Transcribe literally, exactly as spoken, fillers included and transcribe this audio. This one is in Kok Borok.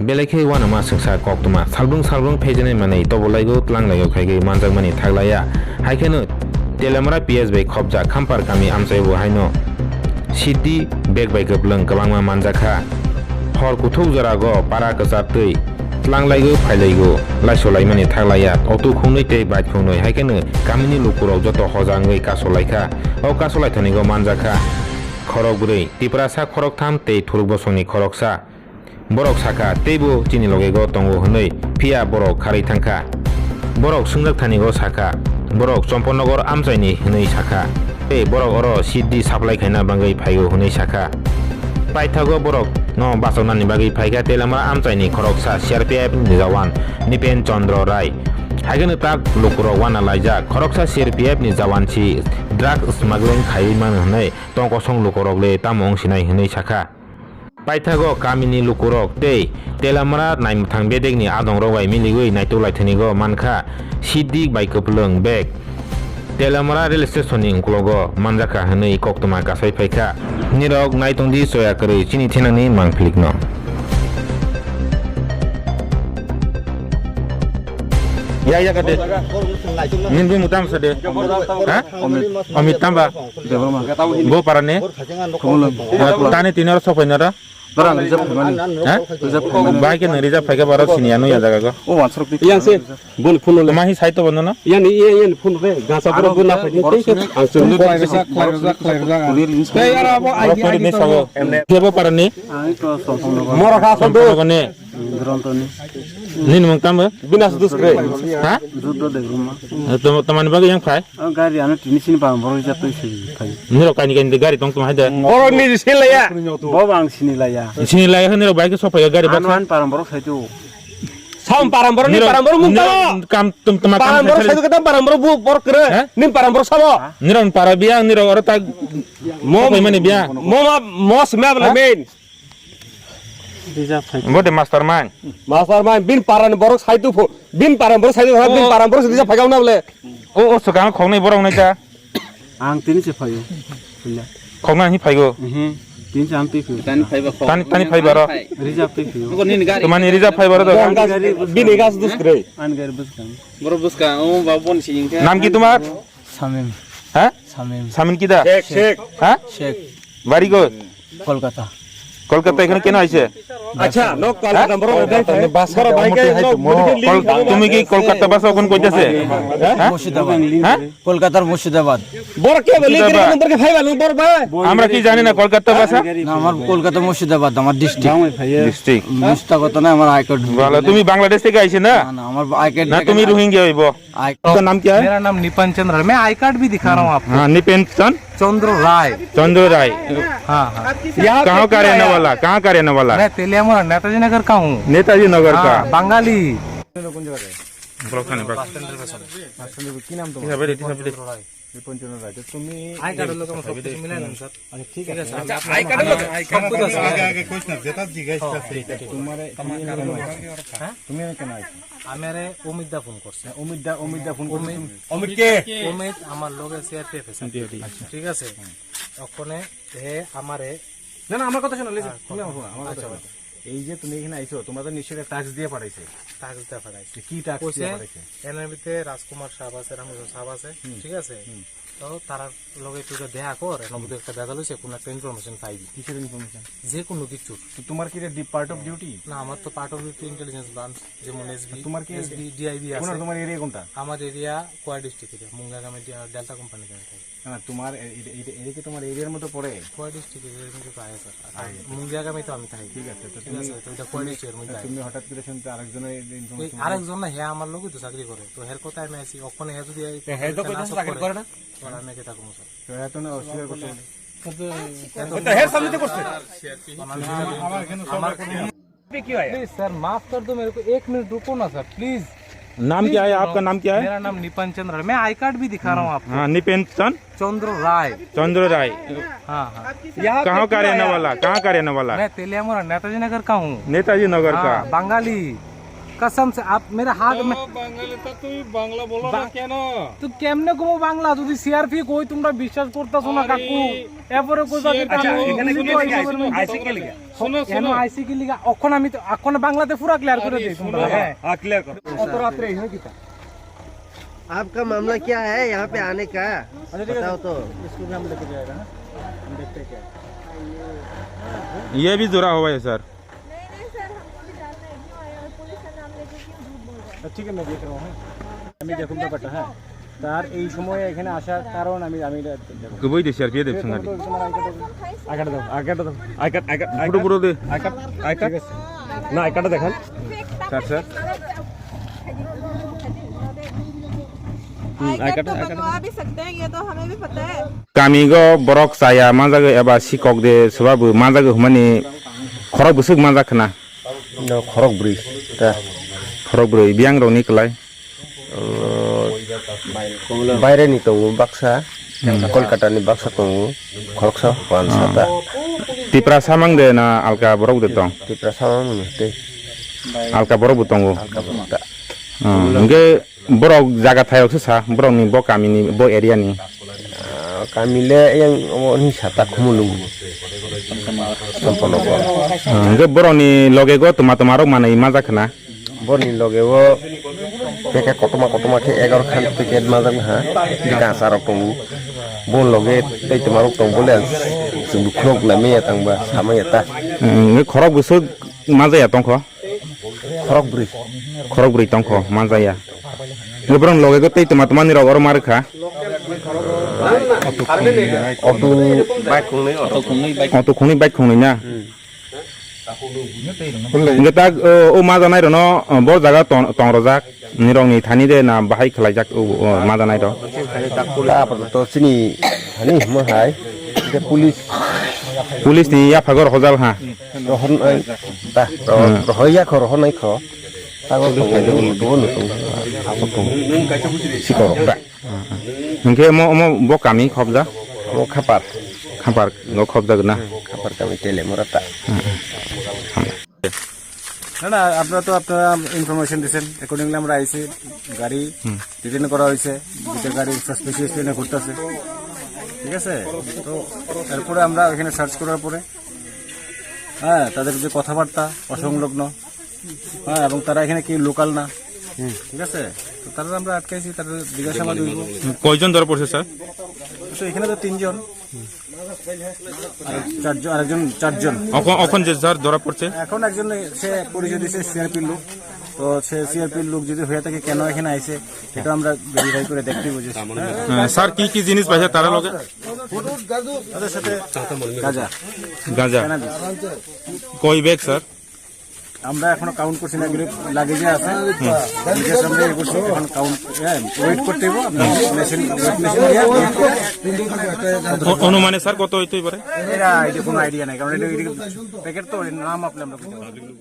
Belai khe uanama swngsa koktwma, salbrung salbrung phaijaknai manwi tobolaio, tlanglaiyo khaigwi manjakmani thaklaiya. Hai kheno Teliamura P S bai khopjak Khampar kami amchaibo haino Siddhi bag bai kwplwng kwbangma manjakha. Hor kuthuk jorago para kwchar twi tlanglaigo, phailaigo, laisolaimani thaklaiya. Auto khungnwi tei bike khungnwi, hai kheno kamini lukurok joto hojangwi kasolaikha. O kasolaithanigo manjakha khorokbrwi, Tiprasa khoroktham tei Thuruk bosongni khoroksa. Borok sakha, teibo chini logego tongo hwnwi, phiya borok kharwi thangkha. Borok swngjak thanigo sakha, borok Chomponogor amchaini hwnwi sakha, tei borok oro Siddhi supply khaina bagwi phaio hwnwi sakha. Paithago borok no bachoknani bagwi phaikha Teliamura amchaini khoroksa C R P F ni jawan Nipen Chandra Rai. Haikhe tak lukurok uanalaijak, khoroksa C R P F ni jawan si drug smuggling khaiwi mano hwnwi tong kosong lukurok le tamo wngsinai hwnwi sakha. Paithago kamini lukurok tei Teliamura naimwthang bedekni adongrok bai miligwi naituk laithanigo mankha Siddhi bai kwplwng bag Teliamura rail station ni uklogo manjakha hwnwi koktwma kasai phaikha. Nirok naitongdi choya kwrwi chini thenani mangphilikno. Ya, ya, kate. Nini mutam sade. Ha? Amit tamba. Debbarma. Bo parani? Khumulwng. Tani tini oro sokphainara? Bara ang reserve khaimani. Ha? Reserve khaimani. Bai khe nang reserve phaikha bara sini anu ya jaga go. O wansarok ni. Yang se. Boni phone le. Mahi sai to bono na? Yang ni yang yang phone le. Gasa pura guna phaini tei khe ang sung. Khlairwjak, khlairwjak, khlairwjak. Tei ara bo idea ni sago. Kebo parani? Ang to Sompong Nagar. Mora kha sodo. Gone. Duranto ni. Nini mung tamba? Binas dus kre. Ha? Juddo Debbarma. Tamani bagwi yang phai? O gari ano tini sini param borok rijak twi swi phai. Nirok kaini kaini gari tong tong hai da. Borok ni sini laya. Bo bang sini laya. Sini laya nirok bai khe sophaio gari baksa. Ano an param borok sai tu. Sam param borok ni param borok mung tamo. Kam tum tuma kam. Param borok sai tu kata param borok bu borok kre. Nim param borok sabo. Nirok para biang nirok oro tak. Mo sophaimani biang. Mo ma mo sma bla main. Bo de mastermind. Mastermind bin paran borok sai tu pho. Bin paran borok sai tu bin paran borok sai tu phai gauna bole. O o swkang khoknwi borok nai ta. Ang tini se phaio. Khokna hi phaigo. Mhm. Tini se ang twi phio. Tani phaiba khok. Tani tani phaiba ro. Reserve twi phio. Tumani reserve phaiba ro do. Bini gas dus kre. An gari bus kan. Borok bus ka o ba bon si ingka. Nam ki tumar? Samim. Ha? Samim. Samin kida? Sheikh, Sheikh. Ha? Sheikh. Bari go? Kolkata. Kolkata এখানে কেন আইছে? আচ্ছা, no, Kolkata বড় ভাই, বড় ভাই, তুমি কি কলকাতা ভাষা কোন কইতাছে? হ্যাঁ? মুর্শিদাবাদ। হ্যাঁ? কলকাতার মুর্শিদাবাদ। বড় কে বলি, মুর্শিদাবাদ। বড় কে ভাই বলো, বড় ভাই। আমরা কি জানি না কলকাতা ভাষা? না, আমার কলকাতা মুর্শিদাবাদ, আমার ডিস্ট্রিক্ট। ডিস্ট্রিক্ট। মিথ্যা কথা না, আমার আই কার্ড। ভালো, তুমি বাংলাদেশ থেকে আইছো না? না, না, আমার আই কার্ড না, তুমি রোহিঙ্গা হইবো। आई आपका नाम क्या है? मेरा नाम निपन चंद्र है। मैं आई कार्ड भी दिखा रहा हूँ आपको। हाँ, निपन चंद? चंद्र राय। चंद्र राय। हाँ, हाँ। यहाँ कहाँ का रहने वाला? कहाँ का रहने वाला? मैं तेलियामुरा नेताजी नगर का हूँ। नेताजी नगर का? हाँ, बंगाली। ব্লক খানে, ব্লক। কি নাম তোমার? ঠিক আছে, ঠিক আছে। নিপন চন্দ্র রায়, তো তুমি আই কার্ডের লগে আমার সব কিছু মিলাই নেন, স্যার। আচ্ছা, ঠিক আছে। আচ্ছা, আই কার্ডের লগে সব কিছু আছে। আগে, আগে কইস না, যেটা জিজ্ঞাসা আছে, এটা তোমার, তুমি এখানে কেন আইছো? হ্যাঁ? তুমি এখানে কেন আইছো? আমারে অমিত দা ফোন করছে। হ্যাঁ, অমিত দা, অমিত দা ফোন করছে। অমিত, তুমি অমিত কে? অমিত আমার লগে সিআরপিএফ আছে। সিআরপিএফ। আচ্ছা। ঠিক আছে? হুম। ওখানে হে আমারে না, না, আমার কথা শোনো, listen, হ্যাঁ, তুমি আমার শোনো, আমার কথা আচ্ছা, শোনো। আচ্ছা। এই যে তুমি এখানে আইছো, তোমরা তো নিশ্চয়ই একটা টাস্ক দিয়ে পাঠাইছে। টাস্ক দিয়ে পাঠাইছে। কি টাস্ক কইছে, দিয়ে পাঠাইছে? এনআরবিতে রাজকুমার সাহেব আছে, রামকৃষ্ণ সাহেব আছে, হুম। ঠিক আছে? হুম। তো তারার লগে একটু দেখা কর, এর মধ্যে একটা ভেজাল হইছে, কোনো একটা ইনফরমেশন পাইবি। কিসের ইনফরমেশন? যে কোনো কিছু। তো তোমার কি এটা ডি-, পার্ট অফ ডিউটি? না, আমার তো part of duty intelligence branch, যেমন এসবি, তোমার কি এসবি, ডিআইবি আছে। কোনটা তোমার এরিয়া কোনটা? আমার এরিয়া কোয়া ডিস্ট্রিক্ট এরিয়া, মুঙ্গাগামে ডে-, ডেল্টা কোম্পানি। না, না, তোমার এ-, এ-, এ-, এটা কি তোমার এরিয়ার মধ্যে পড়ে? কোয়া ডিস্ট্রিক্ট এরিয়ার মধ্যে তো আয়, স্যার। আয়। মুঙ্গাগামে তো আমি থাকি। ঠিক আছে, তো ঠিক তুমি, আছে, তো এটা কোয়া তুমি, ডিস্ট্রিক্টের মধ্যে তো আয়। তুমি হঠাৎ করে শুনতে আরেকজনের এই এই ইনফরমেশন আরেকজন না, হে আমার লোকই তো চাকরি করে। তো হের কথা আমি আছি, ওখানে হে যদি এই তো হে তো না কোথাও সব চাকরি করে, করে না? তাহলে আমি একে থাকবো, স্যার। তো হে তো না অস্বীকার করতে পারে। তো হে সামনে তো করছে। আমার, আমার, আমার কোনো प्लीज सर, माफ कर दो मेरे को, एक मिनट रुको ना सर, प्लीज। नाम क्या है आपका, नाम क्या है? मेरा नाम निपन चंद्र है, मैं आई कार्ड भी दिखा रहा हूँ आपको। हाँ, निपन चंद? चंद्र राय। चंद्र राय। हाँ, हाँ। यहाँ पे कहाँ का रहने वाला? कहाँ का रहने वाला? मैं तेलियामुरा नेताजी नगर का हूँ। नेताजी नगर का? हाँ, बंगाली। कसम से आप मेरा हाथ में। तो बांग्ला, तो तुम बांग्ला बोलो ना, क्या ना? তো কেমনে কমো বাংলা যদি সিআরপি কই তোমরা বিশ্বাস করতাছো না কাকু? এরপরে কইবা যে আচ্ছা, আমি এখানে বুঝি কেন তো লেখা? এইসবের মধ্যে আইসি কে লেখা? শোনো, কেন শোনো। আইসি কি লেখা? অখন আমি তো, অখন বাংলাতে পুরা ক্লিয়ার করে আরে, দেই শোনো তোমরা। না। হ্যাঁ, হ্যাঁ, ক্লিয়ার করো। অত রাত্রে এখানে কি কাজ? आपका मामला क्या है? यहाँ पे आने का? अच्छा, ठीक है, बताओ तो। इसको भी हम लेके जाएगा ना, हम देखते हैं क्या है। ये भी जुड़ा हुआ है, सर। नहीं, नहीं, सर, हमको भी जानना है, क्यों आए और पुलिस का नाम लेके क्यों झूठ बोल रहे हैं? ठीक है, मैं देख रहा हूँ। আমি দেখুন ব্যাপারটা, হ্যাঁ। তার এই সময়ে এখানে আসার কারণ আমি, আমি এটা দেখব। Kubui de sharpiye de sangani. তোমার আই কার্ড দাও, আই কার্ড দাও। I card, I card, I card. Photo, photo de. I card, I card. ঠিক আছে। না, আই কার্ডটা দেখান। Sir, sir. Hmm, I card, I card. Kami go borok chaya manjago eba sikok de swbabu manjago hwnmani khorok bwswk manjak khna. No, khorok bwrwi. Ta. Khorok bwrwi, biyang rokni kwlai. Baire ni tongo baksa, Kolkata ni baksa tongo, khoroksa wansa ta. Tipra samang de na alka borok de tong? Tipra samang no tei. Alka borok bo tongo. Alka borok ta. Hmm, hwnkhe borok jaga thayok se sa, borok ni bo kami ni, bo area ni. Ah, kami le yang omo ni sata khumulung. Sampono ko. Hmm, hwnkhe borok ni loge go tuma tuma rok manwi majak khna. Borni loge o packet kotorma kotorma khe egaroh khan packet majak ha. Gasa rok tongo. Bo loge tei tuma rok tong bole ang chwng khulok lai maya tang ba samaya ta. Hmm, khorok bwswk majaya tongkho? Khorok bwrwi. Khorok bwrwi tongkho, majaya. Borok loge go tei tuma tuma ni rok oro ma rwkha? Auto bike khungnwi, auto khungnwi bike khungnwi na. Hwnkhe tak, o, o ma janai rwno, o, bo jaga tong, tong rwjak, nirok ni thani de na bahai khwlaijak, o, o, ma janai rw. Apato chini thani himo hai, hwnkhe police. Police ni yaphago rohorjak ha. Rohornai, ta, rohor, Hmm. rohorya kho, rohornai kho. Tago tong, tong, tong, tong, tong, sikoro, ta. Hwnkhe omo, omo bo kami khobja? Omo Khapar. Khapar go khobjak na? Hmm, Khapar kami Telemura ta. না, না, আপনারা তো আপনারা ইনফরমেশন দিচ্ছেন, অ্যাকর্ডিংলি আমরা আইছি, গাড়ি হুম। ডিটেইন করা হয়েছে, দুটো গাড়ি সাসপিশিয়াস ট্রেনে ঘুরতেছে, ঠিক আছে? তো এরপরে আমরা এখানে সার্চ করার পরে, হ্যাঁ, তাদের যে কথাবার্তা অসংলগ্ন, হ্যাঁ, এবং তারা এখানে কি লোকাল না, হুম। ঠিক আছে? তো তারা আমরা আটকাইছি, তারা জিজ্ঞাসাবাদ হইব। কয়জন ধরা পড়ছে, স্যার? তো এখানে তো তিনজন, আর চারজন, আরেকজন চারজন। অখন, অখন যে স্যার ধরা পড়ছে? এখন একজন সে পরিচয় দিছে সিআরপির লোক, তো সে সিআরপির লোক যদি হয়ে থাকে কেন এখানে আইছে, এটা আমরা ভেরিফাই করে দেখতে বুঝেছি। হ্যাঁ, স্যার, কি কি জিনিস পাইছে তারা লগে? তাদের সাথে গাঁজা। গাঁজা। ক্যানাবিস। কয় ব্যাগ, স্যার? আমরা এখনো কাউন্ট করছি না, এগুলো লাগেজে আছে। হুম। লাগেজ আমরা ইয়ে করছি, এখন কাউন্ট, হ্যাঁ, ওয়েট করতে হইব। আপনার মেশিন, ওয়েট মেশিন দিয়ে ওয়েট করে। অ-, অনুমানে, স্যার, কত হইতে পারে? এরা এটা কোনো আইডিয়া নাই, কারণ এটা, এটা প্যাকেট তো, এর নাম আপনি আমরা বলতে পারবো না।